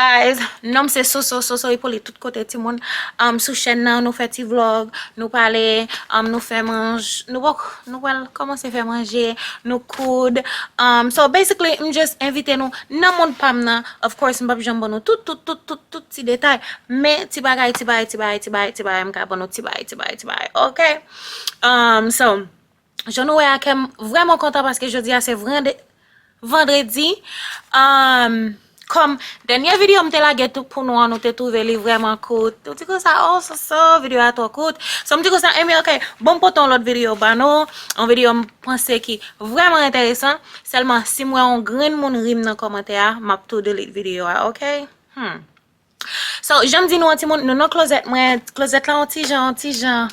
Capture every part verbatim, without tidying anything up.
Guys, non m se Soso, Soso Hyppolite tout kote timoun. Um, sou chèn nan, nou fè ti vlog, nou pale, um, nou fè manj, nou pok, nou pral kòmanse fè manje, nou koud. Um, so basically, m just envite nou nan mond pa m nan. Of course, m p ap janm ban nou tout, tout, tout, tout, tout ti detay. Men ti bagay, ti bagay, ti bagay, ti bagay, ti bagay, m ka ban nou ti bagay, ti bagay, ti bagay. Ok? Um, so, jan nou wè a, kè m vrèman kontan paske jodi a se vrande-, vandredi. Um, kòm dènye videyo m te lage tou pou nou an, nou te twouve li vrèman kout. Nou di konsa, oh, Soso, videyo a twò kout. So, m di konsa, enben, ok, bon, m pote yon lòt videyo ba nou. Yon videyo m panse ki vrèman enteresan. Sèlman, si m wè yon grenn moun ri m nan kòmantè a, m ap tou delete videyo a, ok? Hmm. So, jan m di nou an timoun, nou nan klozèt mwen, klozèt la yon ti jan, yon ti jan,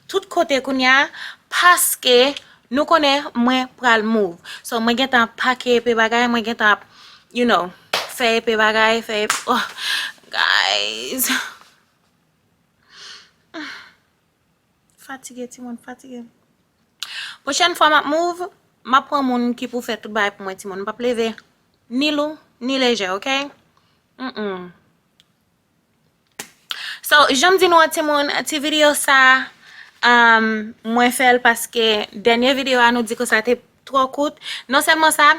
tout kote kounye a, paske nou konnen mwen pral move. So, mwen gentan pake epe bagay, mwen gentan ap, you know, fè epe bagay, fè epe, oh, guys. Fatige, timoun, fatige. Pwochèn fwa m ap move, m ap pran moun ki pou fè tout bagay pou mwen, timoun. M p ap leve ni lou, ni lejè, ok? Mm-mm. So, jan m di nou an, timoun, ti videyo sa, um, mwen fè l paske dènye videyo a nou di ke sa te twò kout. Non sèlman sa,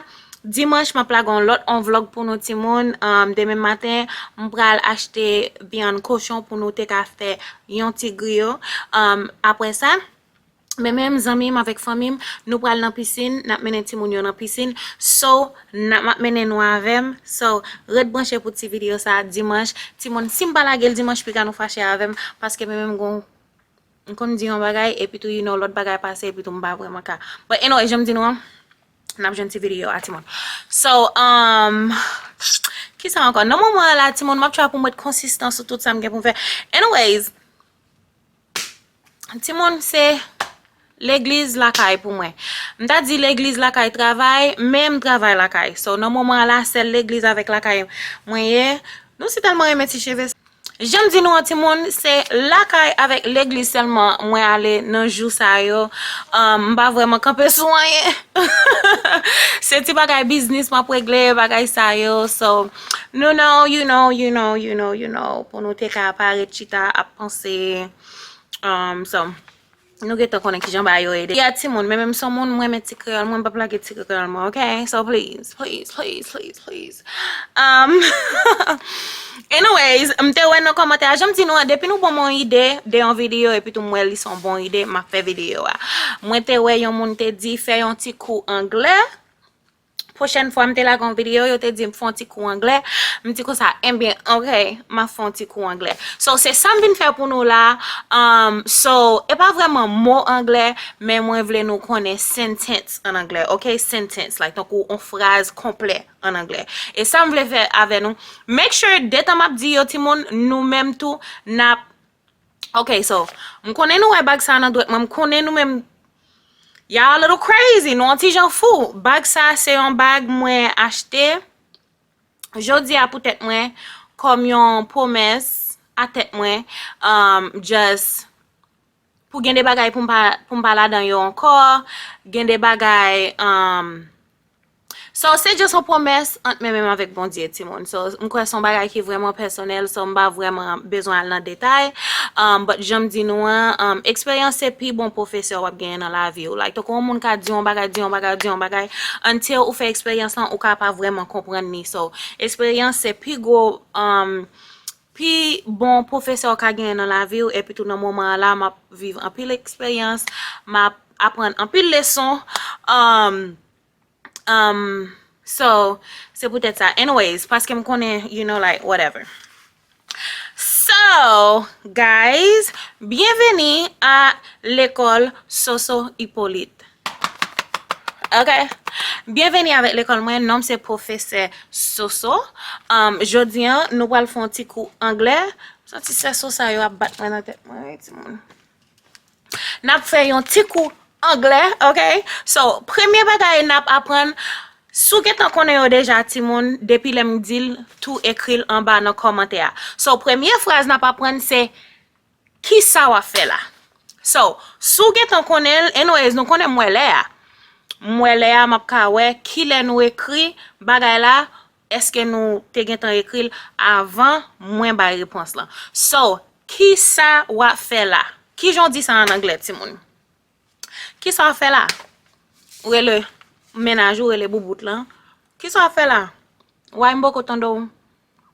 dimanch m ap lage yon lòt, yon vlog pou nou timoun. Um, demen maten, m pral achte vyann kochon pou nou te ka fè yon ti griyo. Um, apre sa, men menm zanmi m avèk fanmi m, nou pral nan pisin, n ap mennen timoun yo nan pisin. So, n ap, m ap mennen nou avè m. So, ret branche pou ti videyo sa dimanch. Timoun, si m pa lage l dimanch, piga nou fache avè m, paske men menm gon, m konn di yon bagay, epi tou, you know, lòt bagay pase, epi tou, m pa vrèman ka. But anyway, jan m di nou an, n ap jwenn ti videyo a, timoun. So, um, kisa ankò? Nan moman an la, timoun, m ap try pou m ret konsistan sou tout sa m gen pou m fè. Anyways, timoun, se legliz lakay pou mwen. M ta di legliz lakay travay, men m travay lakay. So, nan moman an la, sèl legliz avèk lakay mwen ye. Nou si tèlman renmen ti cheve. Jan m di nou an timoun, se lakay avèk legliz sèlman mwen ale nan jou sa yo. Um, m pa vrèman kanpe sou anyen. Se ti bagay biznis m ap regle, bagay sa yo. So, nou know, you know, you know, you know, you know, pou nou te ka pa ret chita ap panse. Um, so, nou gentan konnen kijan bagay yo ye. Ya timoun, men menm son moun, mwen renmen ti kreyòl, mwen m p ap lage ti kreyòl mwen, ok? So please, please, please, please, please. Um, anyways, m te wè nan kòmantè a, jan m di nou an, depi nou ban m yon ide de yon videyo, epi tou m wè li se yon bon ide, m ap fè videyo a. Mwen te wè yon moun te di fè yon ti kou anglè. Pwochèn fwa m te lage yon videyo, yo te di m fè yon ti kou anglè. M di konsa, enben, ok, m ap fè yon ti kou anglè. So, se sa m vin fè pou nou la. Um, so, e pa vrèman mo anglè, men mwen vle nou konnen sentence an anglè, ok? Sentence, like, tankou yon fraz konplè an anglè. E sa m vle fè avè nou. Make sure, detan m ap di yo, timoun, nou menm tou, n ap Ok, so, m konnen nou wè bag sa nan dwèt mwen, m konnen nou menm, y'all a little crazy, nou yon ti jan fou. Bag sa se yon bag mwen achte jodi a pou tèt mwen, kòm yon pwomès a tèt mwen, um, just pou gen de bagay pou m pa, pou m pa ladan yo ankò, gen de bagay, um, So, se just yon pwomès ant mwen menm avèk Bondye, timoun. So, m kwè se yon bagay ki vrèman pèsonèl, so m pa vrèman bezwen al nan detay. Um, but jan m di nou an, um, eksperyans se pi bon pwofesè w ap genyen nan lavi w. Like, tankou yon moun ka di yon bagay, di yon bagay, di yon bagay, until ou fè eksperyans lan, ou ka pa vrèman konprann li. So, eksperyans se pi gwo, um, pi bon pwofesè w ka genyen nan lavi w, epi tou nan moman an la, m ap viv anpil eksperyans, m ap aprann anpil leson. Um, Um, so, se poutèt sa. Anyways, paske m konnen, you know, like, whatever. So, guys, byenveni a lekòl Soso Hyppolite. Ok? Byenveni avèk lekòl mwen, non m se pwofesè Soso. Um, jodi an, nou pral fè yon ti kou anglè. Santi sèso sa yo ap bat mwen nan tèt mwen, wi, timoun. N ap fè yon ti kou anglè, ok? So, premye bagay n ap aprann, si w gentan konnen yo deja, timoun, depi lè m di l, tou ekri l anba nan kòmantè a. So, premye fraz n ap aprann se, kisa w ap fè la? So, si w gentan konnen l, anyways, nou konnen m wè lè a. M wè lè a, m ap ka wè kilè nou ekri bagay la, èske nou te gentan ekri l avan mwen bay repons lan? So, kisa w ap fè la? Kijan w di sa an anglè, timoun? Kisa w ap fè la? Ou rele mennaj ou, rele boubout lan. Kisa w ap fè la? Why m poko tande w?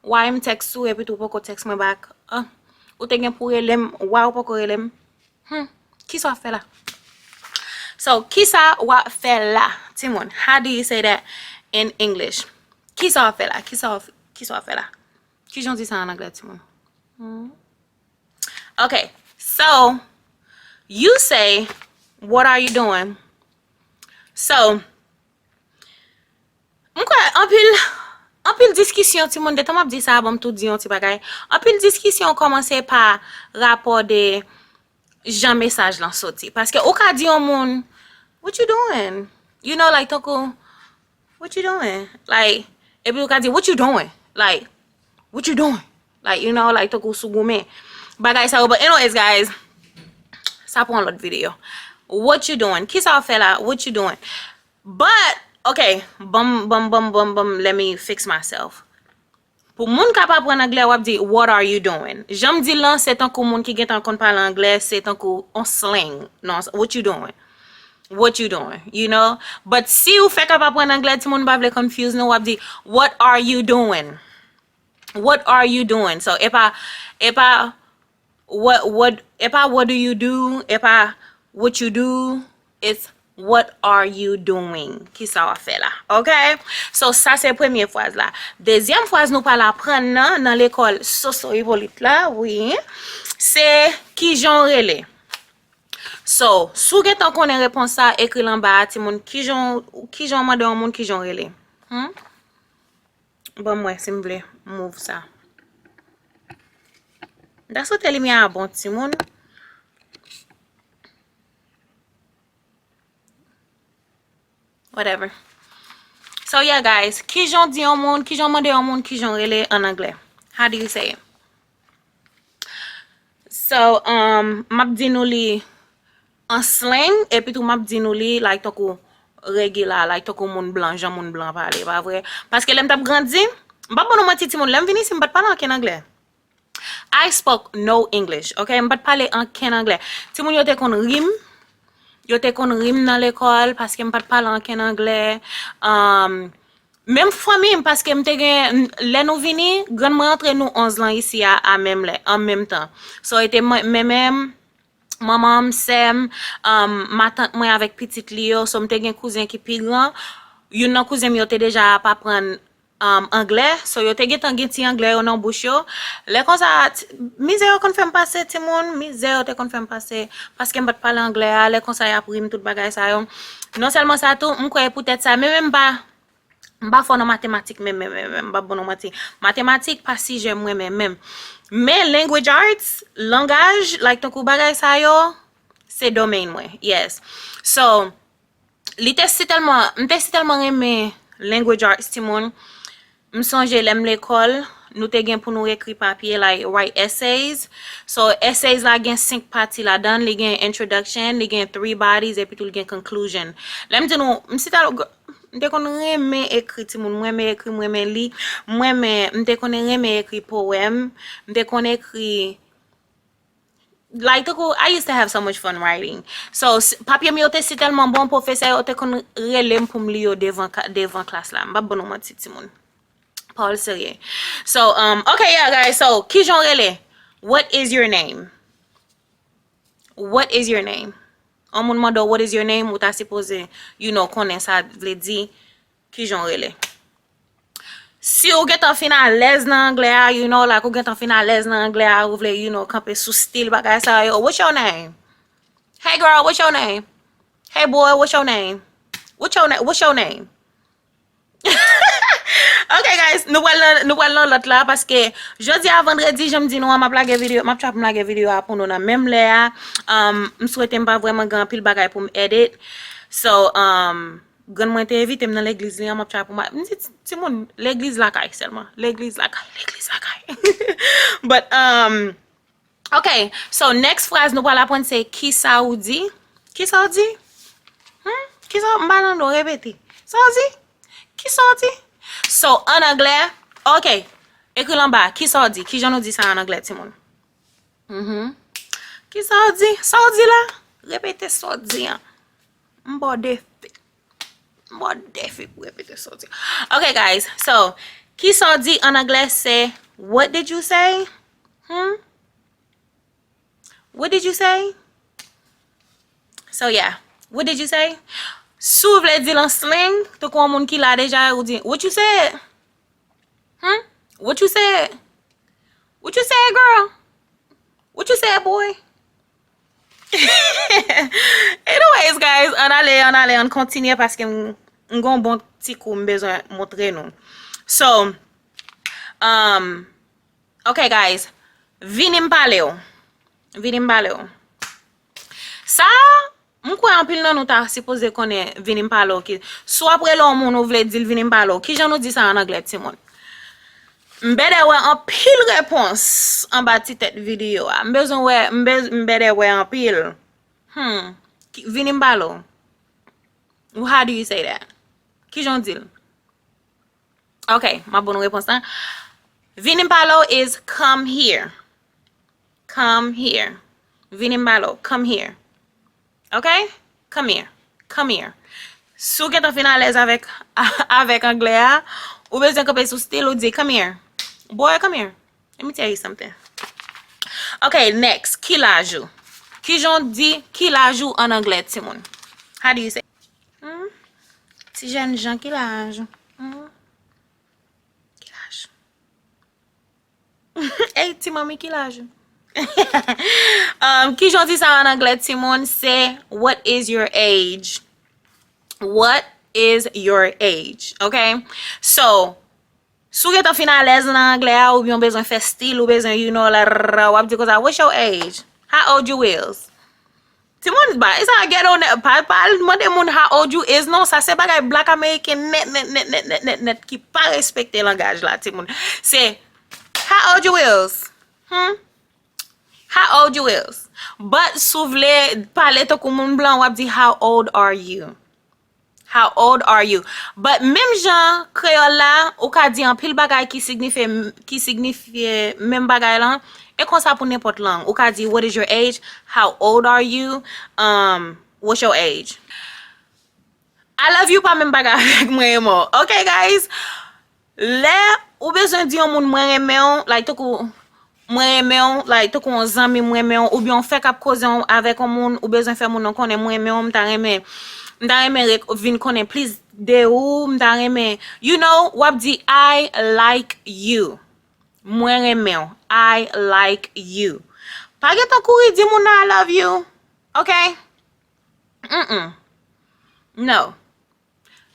Why m text ou epi tou poko text mwen back? Ah, ou te gen pou rele m, why ou poko rele m? Hmm, kisa w ap fè la? So, kisa w ap fè la, timoun? How do you say that in English? Kisa w ap fè la? Kisa w ap, kisa w ap fè la? Kijan w di sa an anglè, timoun? Hmm. Okay, so, you say, what are you doing? So, m kwè anpil, anpil diskisyon, timoun, detan m ap di sa, ban m tou di yon ti bagay. Anpil diskisyon kòmanse pa rapò de jan mesaj lan soti. Paske ou ka di yon moun, what you doing? You know, like, tankou, what you doing? Like, epi ou ka di, what you doing? Like, what you doing? Like, you know, like, tankou sou goumen. Bagay sa yo, but anyways, guys, sa pou yon lòt videyo. What you doing? Kisa w ap fè la? What you doing? But, okay, bam, bam, bam, bam, bam, let me fix myself. Pou moun k ap aprann anglè, w ap di, what are you doing? Jan m di l lan, se tankou moun ki gentan konn pale anglè, se tankou on slang. Non, what you doing? What you doing? You know? But si ou fèk ap aprann anglè, timoun pa vle confuse nou, w ap di, what are you doing? What are you doing? So, e pa, e pa, what, what, e pa what do you do? E pa what you do? It's what are you doing? Kisa w ap fè la? Ok? So, sa se premye fraz la. Dezyèm fraz nou pral aprann nan, nan lekòl Soso Ipolit la, wi. Se kijan w rele? So, si w gentan konnen repons sa, ekri l anba a, timoun, kijan, kijan w mande yon moun kijan w rele? Hmm? Ban m wè si m vle move sa. M ta swete limyè a bon, timoun. Whatever. So, yeah, guys. Kijan w di yon moun, kijan w mande yon moun, kijan w rele an anglè? How do you say it? So, um, m ap di nou li an slang, epi tou m ap di nou li, like, tankou regular, like, tankou moun blan, jan moun blan pale, pa vre? Paske lè m t ap grandi, m p ap ban nou manti, timoun, lè m vin isi, m pa t pale ankenn anglè. I spoke no English, ok? M pa t pale ankenn anglè. Timoun yo te konn ri m, yo te konn ri m nan lekòl, paske m pa t pale ankenn anglè. Um, Menm fanmi m, paske m te gen, lè nou vini, grann mwen antre nou onz lan isi a, a menm lè, an menm tan. So, e te mwen, men menm, manman m, sè m, um, matant mwen avèk pitit li yo. So, m te gen kouzen ki pi gran. Youn nan kouzen m yo te deja ap aprann, um, anglè. So, yo te gentan gen ti anglè yo nan bouch yo. Lè konsa, t-, mizè yo konn fè m pase, timoun, mizè yo te konn fè m pase, paske m pa t pale anglè a. Lè konsa, y ap ri m, tout bagay sa yo. Non sèlman sa tou, m kwè poutèt sa, men menm pa M pa fò nan matematik menm, menm, menm, menm, m p ap ba nou manti. Matematik pa sijè mwen menm, menm. Men language arts, langaj, like, tankou bagay sa yo, se domèn mwen, yes. So, li te si tèlman, m te si tèlman renmen language arts, timoun. M sonje lè m lekòl, nou te gen pou nou ekri papye, like, write essays. So, essays la gen senk pati ladan l, li gen introduction, li gen three bodies, epi tou li gen conclusion. Lè m di nou, m si tèlman, m te konn renmen ekri, timoun, m renmen ekri, m renmen li, m renmen, m te konn renmen ekri powèm, m te konn ekri, like, tankou, I used to have so much fun writing. So, s-, papye m yo te si tèlman bon, pwofesè yo te konn rele m pou m li yo devan ka-, devan klas la. M p ap ba nou manti, timoun. Pawòl serye. So, um, okay, yeah, guys. So, kijan w rele? What is your name? What is your name? Yon moun mande w, "What is your name?" Ou ta sipoze, you know, konnen sa vle di, "Kijan w rele?" Si w gentan fin alèz nan anglè a, you know, like, ou gentan fin alèz nan anglè a, ou vle, you know, kanpe sou stil bagay sa yo, "What's your name? Hey girl, what's your name? Hey boy, what's your name? What's your na-, what's your name?" Ok, guys, nou pral nan, nou pral nan lòt la, paske jodi a vandredi, jan m di nou an, m ap lage videyo, m ap try pou m lage videyo a pou nou nan menm lè a. Um, m swete m pa vrèman gen anpil bagay pou m edit. So, um, grann mwen te envite m nan legliz li an, m ap try pou m, m di, "Ti-, timoun, legliz lakay sèlman. Legliz lakay, legliz lakay." But, um, Ok, so next fraz nou pral aprann se kisa w di. Kisa w di? Hmm? Kisa w, m pa tande w repete. Sa w di? Kisa w di? So, an anglè, ok, ekri l anba. Kisa w di? Kijan nou di sa an anglè, timoun? Mhm. Kisa w di? Sa w di la? Repete sa w di an. M ba w defi. M ba w defi pou repete sa w di. Ok, guys. So, kisa w di an anglè se, what did you say? Hmm? What did you say? So, yeah. What did you say? Si w vle di l an slang, tankou yon moun ki la deja, ou di, what you said? Hmm? What you said? What you said, girl? What you said, boy? Anyways, guys, ann ale, ann ale, ann kontinye paske m, m gon bon ti kou m bezwen montre nou. So, um, ok, guys, vini m pale w. Vini m pale w. Sa, m kwè anpil nan nou ta sipoze konnen vini m pale w ki. Si w ap rele yon moun ou vle di l vini m pale w, kijan nou di sa an anglè, timoun? M bèdè wè anpil repons anba ti tèt videyo a. M bezwen wè, m bez-, m bèdè wè anpil. Hmm. Ki, vini m pale w. How do you say that? Kijan w di l? Ok, m ap ban nou repons lan. Vini m pale w is come here. Come here. Vini m pale w. Come here. Ok? Come here. Come here. Si w gentan fin alèz avèk, avèk anglè a, ou bezwen kanpe sou stil ou di, come here. Boy, come here. Let me tell you something. Ok, next. Ki laj ou? Kijan w di ki laj ou an anglè, timoun? How do you say? Hmm? Ti jèn jan, ki laj ou? Hmm? Ki laj ou? Ey, ti manmi, ki laj ou? Um, kijan w di sa an anglè, timoun? Se, what is your age? What is your age? Ok? So, si w gentan fin alèz nan anglè a, oubyen w bezwen fè stil, ou bezwen, you know, la, w ap di konsa, what's your age? How old you is? Timoun, ba, e sa ghetto nèt, pa, pa al mande moun how old you is, non, sa se bagay black American nèt, nèt, nèt, nèt, nèt, nèt, nèt, ki pa respekte langaj la, timoun. Se, how old you is? Hmm? How old you is? But, si w vle pale tankou moun blan, w ap di, how old are you? How old are you? But menm jan kreyòl la, ou ka di anpil bagay ki signifye, ki signifye menm bagay lan. E konsa pou nenpòt lang. Ou ka di, what is your age? How old are you? Um, what's your age? I love you pa menm bagay avèk mwen renmen w. Ok, guys? Lè ou bezwen di yon moun mwen renmen w, like, tankou mwen renmen w, like, tankou yon zanmi m renmen w, oubyen w fèk ap koze yon, avèk yon moun, ou bezwen fè moun nan konnen mwen renmen w, m ta renmen, m ta renmen re-, vin konnen plis de ou, m ta renmen, you know, w ap di, I like you. Mwen renmen w. I like you. Pa gentan kouri di moun nan I love you. Ok? Mm-mm. No.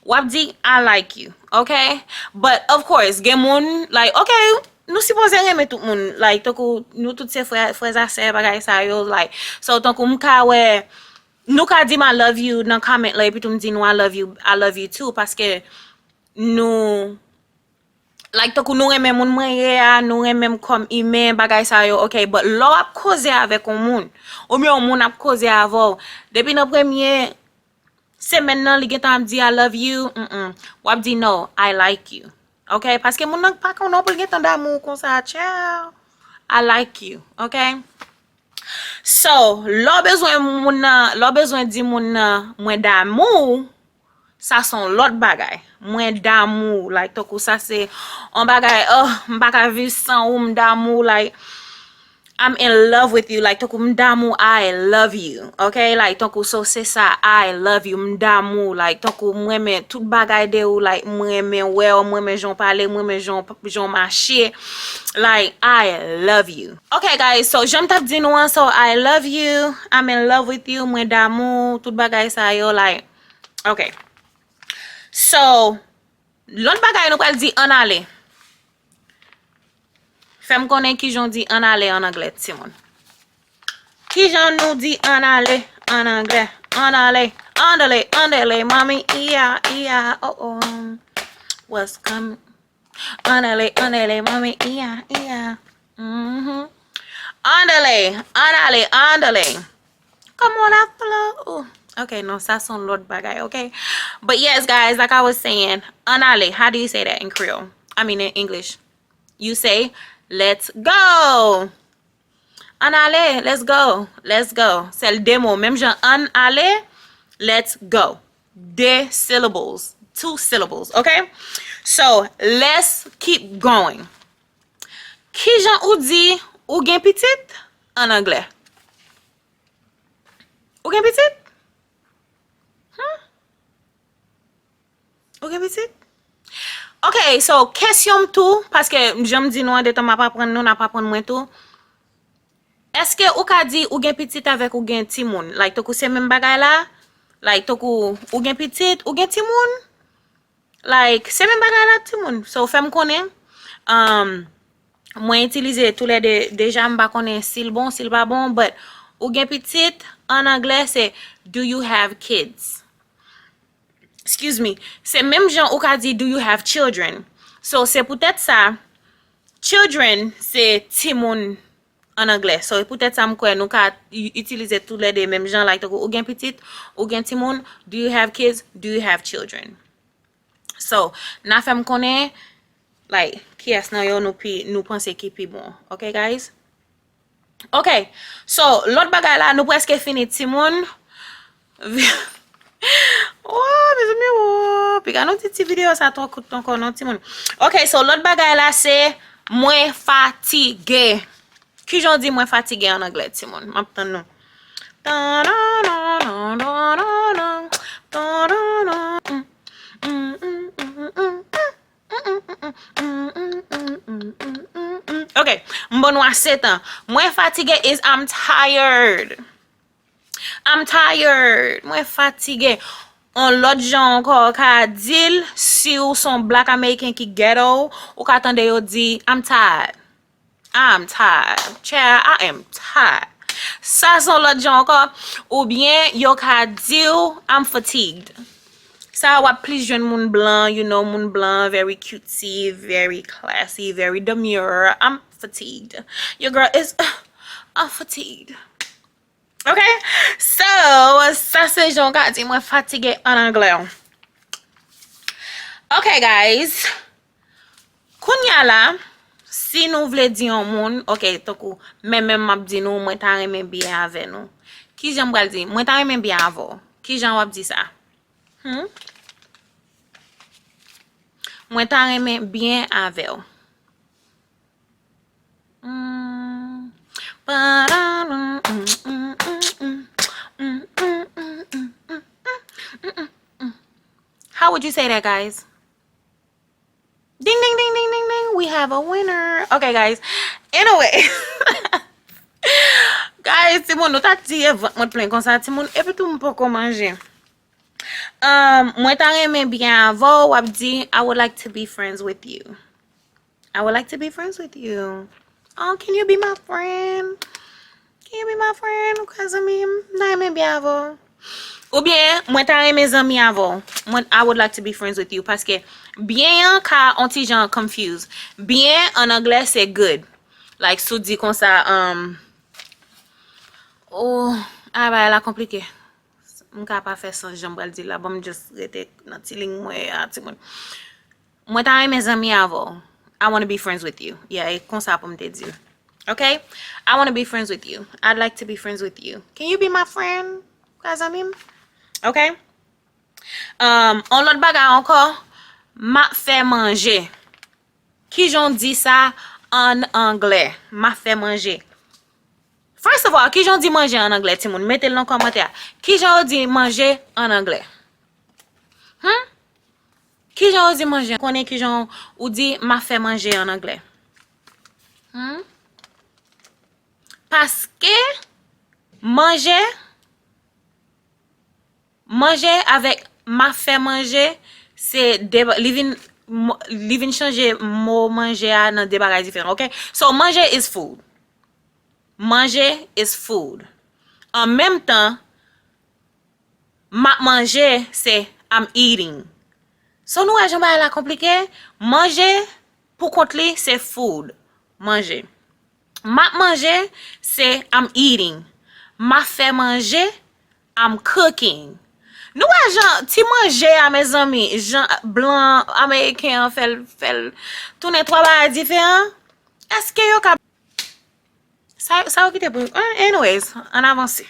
W ap di, I like you, ok? But, of course, gen moun, like, ok, nou sipoze renmen tout moun, like, tankou nou tout se frè, frè a sè, bagay sa yo, like, so, tankou m ka wè, nou ka di m I love you nan comment la, epi tou m di nou I love you, I love you too, paske nou, like, tankou nou renmen moun mwen ye a, nou renmen m kòm imen, bagay sa yo, ok, but lè w ap koze avèk yon moun, oubyen yon moun ap koze avè w, depi nan premye semèn nan, li gentan ap di, I love you. Mm-mm. W ap di, no, I like you. Ok? Paske moun nan pa konnen w pou l gentan damou w konsa. Child, I like you. Ok? So, lè w bezwen moun nan, lè w bezwen di moun nan, mwen damou w, sa se yon lòt bagay. Mwen damou w. Like, tankou sa se yon bagay, oh, m pa ka viv san ou, m damou w. Like, I'm in love with you, like, tankou m damou, I love you, ok? Like, tankou, so, se sa, I love you, m damou, like, tankou, m renmen tout bagay de ou, like, m renmen wè w, m renmen jan w pale, m renmen jan w, jan w mache, like, I love you. Ok, guys, so, jan m t ap di nou an, so, I love you, I'm in love with you, mwen damou, tout bagay sa yo, like, ok. So, lòt bagay nou pral di ann ale. Fè m konnen kijan w di ann ale an anglè, timoun. Kijan nou di ann ale an anglè? Ann ale, andale, andale, mami, iya, iya, oh, oh. What's coming? Ann ale, andale, mami, iya, iya. Mm-hmm. Andale, ann ale, andale. Come on, I flow. Ok, non, sa se yon lòt bagay, ok? But yes, guys, like I was saying, ann ale, how do you say that in Creole? I mean, in English. You say, let's go! Ann ale, let's go, let's go. Se de mo, menm jan ann ale, let's go. De syllables, two syllables, ok? So, let's keep going. Kijan ou di ou gen pitit an anglè? Ou gen pitit? Hmm? Ou gen pitit? Ok, so, kesyon m tou, paske jan m di nou an, detan m ap aprann nou, n ap aprann mwen tou. Èske ou ka di ou gen pitit avèk ou gen timoun? Like, tankou se menm bagay la? Like, tankou ou gen pitit, ou gen timoun? Like, se menm bagay la, timoun. So, fè m konnen. Um, mwen itilize toulède deja, m pa konnen si l bon, si l pa bon, but ou gen pitit, an anglè, se do you have kids? Excuse me. Se menm jan ou ka di do you have children? So, se poutèt sa, children, se timoun an anglè. So, e poutèt sa m kwè nou ka i- itilize toulède menm jan, like, tankou ou gen pitit, ou gen timoun, do you have kids, do you have children? So, n a fè m konnen, like, kiyès nan yo nou pi, nou panse ki pi bon. Ok, guys? Ok. So, lòt bagay la, nou prèske fini, timoun. Oh, mezanmi, oh. Piga nou ti, ti videyo sa twò kout ankò, non, timoun. Ok, so, lòt bagay la, se mwen fatige. Kijan w di mwen fatige an anglè, timoun? M ap tann nou. Ok, m ban nou ase tan. Mwen fatige is I'm tired. I'm tired. Mwen fatige. On lòt jan ankò, ou ka di l, si w se yon black American ki ghetto, ou ka tande yo di, I'm tired. I'm tired. Child, I am tired. Sa se yon lòt jan ankò. Oubyen, yo ka di w, I'm fatigued. Sa w ap plis jwenn moun blan, you know, moun blan, very cutesy, very classy, very demure. I'm fatigued. Your girl is, I'm fatigued. Ok? So, sa se jan w ka di mwen fatige an anglè. Ok, guys. Kounye a la, si nou vle di yon moun, ok, tankou, men menm m ap di nou, mwen ta renmen byen avè nou. Kijan m pral di? Mwen ta renmen byen avè w. Kijan w ap di sa? Hmm? Mwen ta renmen byen avè w. Mm. How would you say that, guys? Ding, ding, ding, ding, ding, ding. We have a winner. Okay, guys. Anyway. Guys, timoun, nou ta di e vant mwen plen konsa, timoun. Epi tou, m poko manje. Um, mwen ta renmen byen avè w, w ap di, I would like to be friends with you. I would like to be friends with you. Oh, can you be my friend? Can you be my friend? Ou ka zanmi m? M ta renmen byen avè w. Oubyen, mwen ta renmen zanmi avè w. Mwen, I would like to be friends with you. Paske byen an ka on ti jan confuse. Byen an anglè se good. Like, si w di konsa, um, oh, a bagay la konplike. M ka pa fè sans jan m pral di la. Ban m just rete nan ti liy mwen a, timoun. Mwen ta renmen zanmi avè w. I wanna be friends with you. Yeah, e konsa pou m te di l. Ok? I wanna be friends with you. I'd like to be friends with you. Can you be my friend? Ou ka zanmi m? Ok? Um, on lòt bagay ankò, m ap fè manje. Kijan w di sa an anglè? M ap fè manje. First of all, kijan w di manje an anglè, timoun? Mete l nan kòmantè a. Kijan w di manje an anglè? Hmm? Kijan w di manje? Konnen kijan w di m ap fè manje an anglè? Hmm? Paske manje, manje avèk m ap fè manje, se de, li vin, mo- li vin chanje mo manje a nan de bagay diferan, ok? So, manje is food. Manje is food. An menm tan, m ap manje, se I'm eating. So, nou wè jan bagay la konplike? Manje, pou kont li, se food. Manje. M ap manje, se I'm eating. M ap fè manje, I'm cooking. Nou wè jan ti manje a, mezanmi, jan blan ameriken an fè l, fè l tounen twa bagay diferan? Èske yo ka, sa, sa yo kite pou, eh, anyways, ann avanse.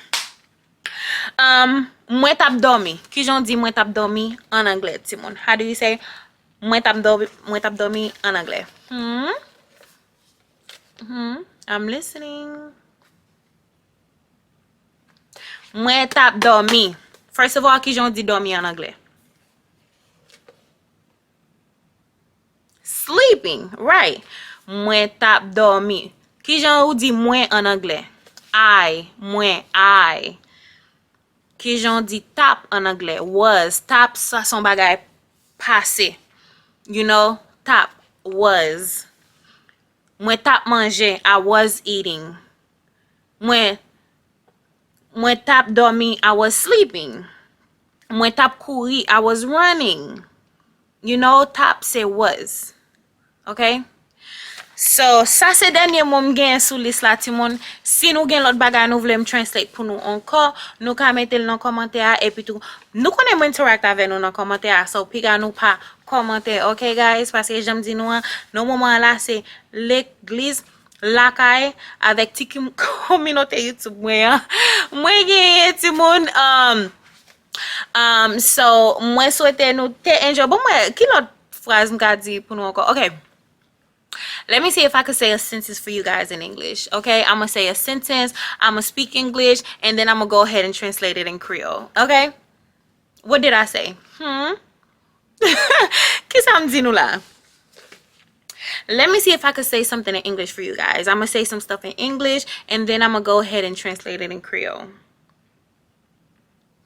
Um, mwen t ap dòmi. Kijan w di mwen t ap dòmi an anglè, timoun? How do you say mwen t ap dòmi, mwen t ap dòmi an anglè? Hmm? Hmm? I'm listening. Mwen t ap dòmi. First of all, kijan w di dòmi an anglè? Sleeping, right. Mwen t ap dòmi. Kijan ou di mwen an anglè? I, mwen, I. Kijan w di t ap an anglè? Was. T ap, sa se yon bagay pase. You know? T ap, was. Mwen t ap manje, I was eating. Mwen, mwen t ap dòmi, I was sleeping. Mwen t ap kouri, I was running. You know, t ap se was. Ok? So, sa se dènye mo m genyen sou lis la, timoun. Si nou gen lòt bagay nou vle m translate pou nou ankò, nou ka mete l nan kòmantè a, epi tou, nou konnen m interact avè nou nan kòmantè a, so, piga nou pa kòmante, ok, guys? Paske, jan m di nou an, nan moman an la, se legliz lakay avèk ti kim-, kominote YouTube mwen an. Mwen genyen timoun, um, um, so, mwen swete nou te enjoy. Bon, mwen, ki lòt fraz m ka di pou nou ankò? Ok. Let me see if I could say a sentence for you guys in English, okay? I'ma say a sentence, I'ma speak English, and then I'ma go ahead and translate it in Creole, okay? What did I say? Hmm? Kisa m di nou la? Let me see if I could say something in English for you guys. I'ma say some stuff in English, and then I'ma go ahead and translate it in Creole.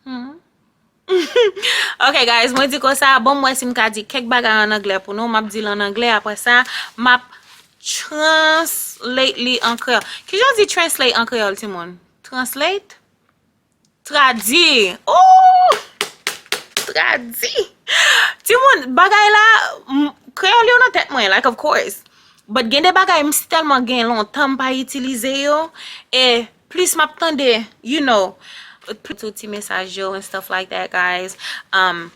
Hmm. Ok, guys, mwen di konsa, bon, mwen si m ka di kèk bagay an anglè pou nou, m ap di l an anglè, apre sa, m ap translate li an kreyòl. Kijan w di translate an kreyòl, timoun? Translate? Tradui. Oh! Tradui. Timoun, bagay la, m, kreyòl yo nan tèt mwen, like, of course. But gen de bagay, m si tèlman gen lontan m pa itilize yo, e plis m ap tande, you know, plis tou ti mesaj yo and stuff like that, guys. Um,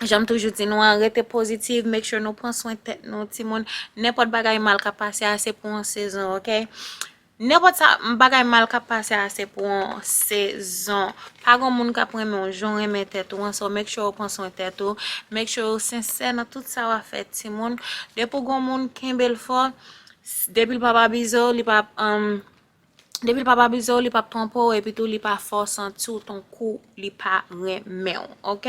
jan m toujou di nou an, rete pozitif, make sure nou pran swen tèt nou, timoun. Nenpòt bagay mal k ap pase a, se pou yon sezon, ok? Nenpòt sa, bagay mal k ap pase a, se pou yon sezon. Pa gen moun k ap renmen w jan w renmen tèt ou an, so make sure ou pran swen tèt ou. Make sure ou sensè nan tout sa w ap fè, timoun. Depi w gen yon moun, kenbe l fò. Depi l p ap abize w, li p ap, um, depi l p ap abize w, li p ap twonpe w, epi tou li pa fè w santi w tankou li pa renmen w, ok?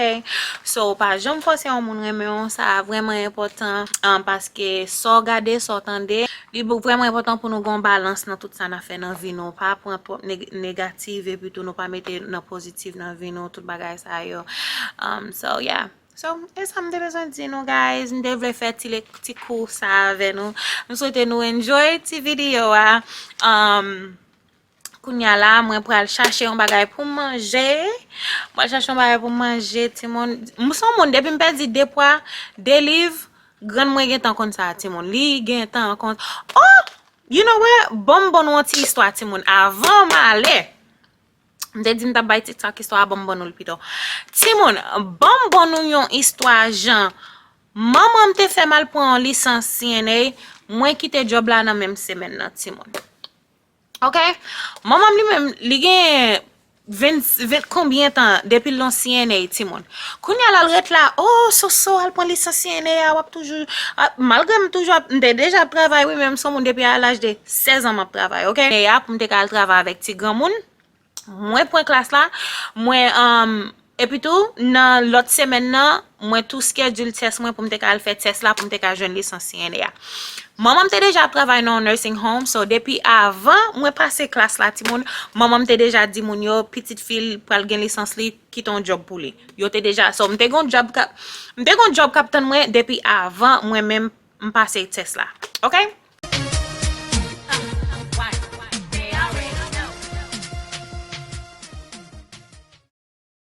So, pa janm fòse yon moun renmen w, sa vrèman enpòtan, um, paske sa w gade, sa w tande, li vrèman enpòtan pou nou gen yon balans nan tout sa n ap fè nan vi nou. Pa pran twòp neg-, negatif, epi tou nou pa mete nan pozitif nan vi nou, tout bagay sa yo. Um, so, yeah. So, e sa m te bezwen di nou, guys. M te vle fè ti le-, ti kou sa avè nou. M swete nou enjoy ti videyo a. Um, kounye a la, mwen pral chache yon bagay pou m manje. Mwen pral chache yon bagay pou m manje, timoun. M se yon moun, depi m pèdi de pwa, de liv, grann mwen gentan konn sa, timoun. Li gentan konn. Oh! You know what? Ban m ban nou yon ti istwa, timoun. Avan m ale. M te di m t ap bay TikTok istwa a, ban m ban nou l pito. Timoun, ban m ban nou yon istwa jan manman m te fè m al pran yon lisans C N A, mwen kite djòb la nan menm semèn nan, timoun. Ok? Manman m li menm, li gen ven, ven konbyen tan depi l nan C N A, timoun. Kounye a la, l ret la, oh, Soso, al pran lisans C N A a, w ap toujou, a, malgre m toujou ap, m te deja ap travay, wi, men m se yon moun depi a laj de sèz an m ap travay, ok? E a pou m te ka al travay avèk ti granmoun. Mwen pran klas la, mwen, um, epi tou, nan lòt semèn nan, mwen tou schedule tès mwen pou m te ka al fè tès la, pou m te ka jwenn lisans C N A a. Manman m te deja ap travay nan yon nursing home, so depi avan mwen pase klas la, timoun, manman m te deja di moun yo, pitit fi l pral gen lisans li, kite yon djòb pou li. Yo te deja, so m te gen yon djòb k ap, m te gen yon djòb k ap tann mwen depi avan mwen menm m pase tès la. Ok?